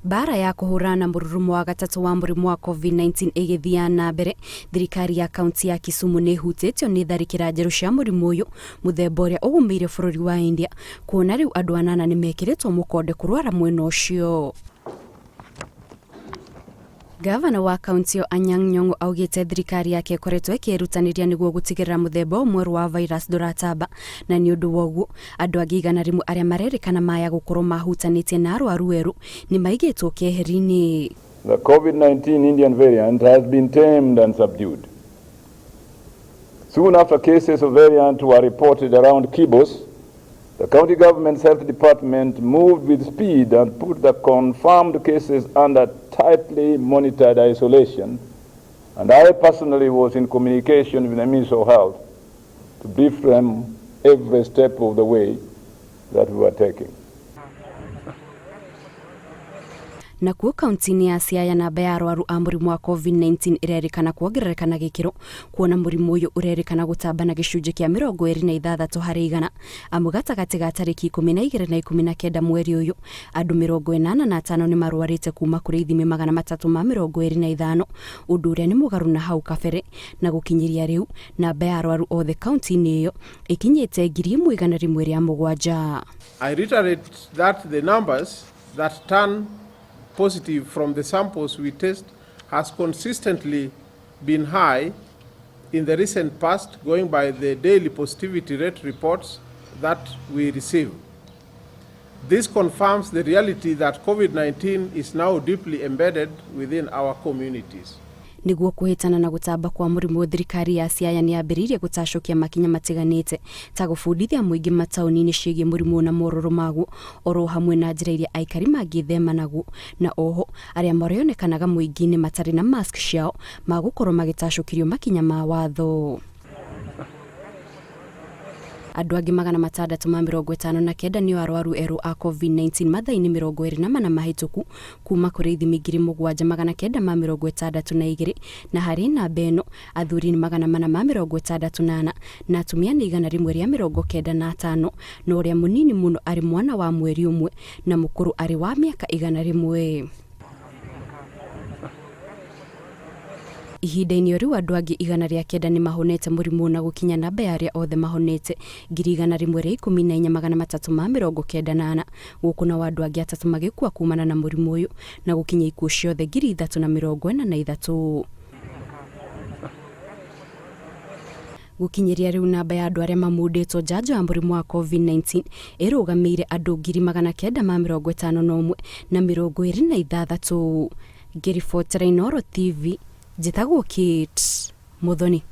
Mbaara ya kũhũrana na mũrurumo wa gatatũ wa mũrimũ wa Covid-19 ĩgĩthiaga na mbere, thirikari ya kaunti ya Kisumu nĩ ĩhutĩtio nĩ tharĩkĩra njerũ cia mũrimũ ũyũ mũthemba ũrĩa ũgũmĩire bũrũri wa India, kuona rĩu andũ anana nĩ mekĩrĩtwo mũkonde kũrwara mwena ũcio. Gavana wa kaunti ĩyo Anyang' Nyong'o augĩte thirikari yake ĩkoretwo ĩkĩĩrutanĩria nĩguo gũtigĩrĩra mũthemba ũyũ mwerũ wa virus ndũratamba na nĩ ũndũ wa ũguo andũ angĩ 100 arĩa marerĩkana maya gũkorwo mahutanĩtie na arwaru erũ nĩ maigĩtwo keheri-inĩ. The COVID-19 Indian variant has been tamed and subdued. Soon after cases of variant were reported around Kibos, the county government's health department moved with speed and put the confirmed cases under tightly monitored isolation. And I personally was in communication with the Minister of Health to brief them every step of the way that we were taking. Nakuo kaunti-inĩ ya Siaya namba ya arwaru a mũrimũ wa Covid-19 ĩrerĩkana kuongerereka na gĩkĩro kuona mũrimũ ũyũ ũrerĩkana gũtamba na gĩcunjĩ kĩa 26 harĩ igana amu gatagatĩ ga tarĩki 12 na 19 mweri ũyũ andũ 85 nĩ marwarĩte kuma kũrĩ ithimi 325 ũndũ ũrĩa nĩ mũgarũ na hau kabere na gũkinyĩria rĩu namba ya arwaru othe kaunti-inĩ ĩyo ĩkinyĩte 1,107. I reiterate that the numbers that turn positive from the samples we test has consistently been high in the recent past, going by the daily positivity rate reports that we receive. This confirms the reality that COVID-19 is now deeply embedded within our communities. Nĩguo kũhĩtana na gũtamba kwa mũrimũ thirikari ya Siaya nĩ yambĩrĩirie gũtacũkia makinya matiganĩte ta gũbundithia mũingĩ mataũni-inĩ ciĩgiĩ mũrimũ na morũrũ maguo oro hamwe na njĩra iria aikari mangĩthema naguo na oho arĩa marĩonekanaga mũingĩ-inĩ matarĩ na mask ciao magũkorwo magĩtacũkĩrio makinya ma watho. Andũ angĩ 659 nĩo arwaru erũ a Covid-19 mathaa-inĩ 24 mahĩtũku kuma kũrĩ ithimi 7962 na harĩ namba ĩno athuri nĩ 464 na atumia nĩ 195 na ũrĩa mũnini mũno arĩ mwana wa mweri ũmwe na mũkũrũ arĩ wa mĩaka 100. Ihinda-inĩ o rĩu andũ angĩ 109 nĩ mahonete mũrimũ na gũkinya namba ya arĩa othe mahonete 114,394 gũkũ nao andũ angĩ atatũ magĩkua kumana na mũrimũ ũyũ na gũkinya ikuũ ciothe 3,043. Gũkinyĩria rĩu namba ya andũ arĩa mamundĩtwo njanjo ya mũrimũ wa Covid-19 ĩrũgamĩire andũ 951,026 na 26. Ngĩribotera Inooro TV, njĩtagwo Kate Muthoni.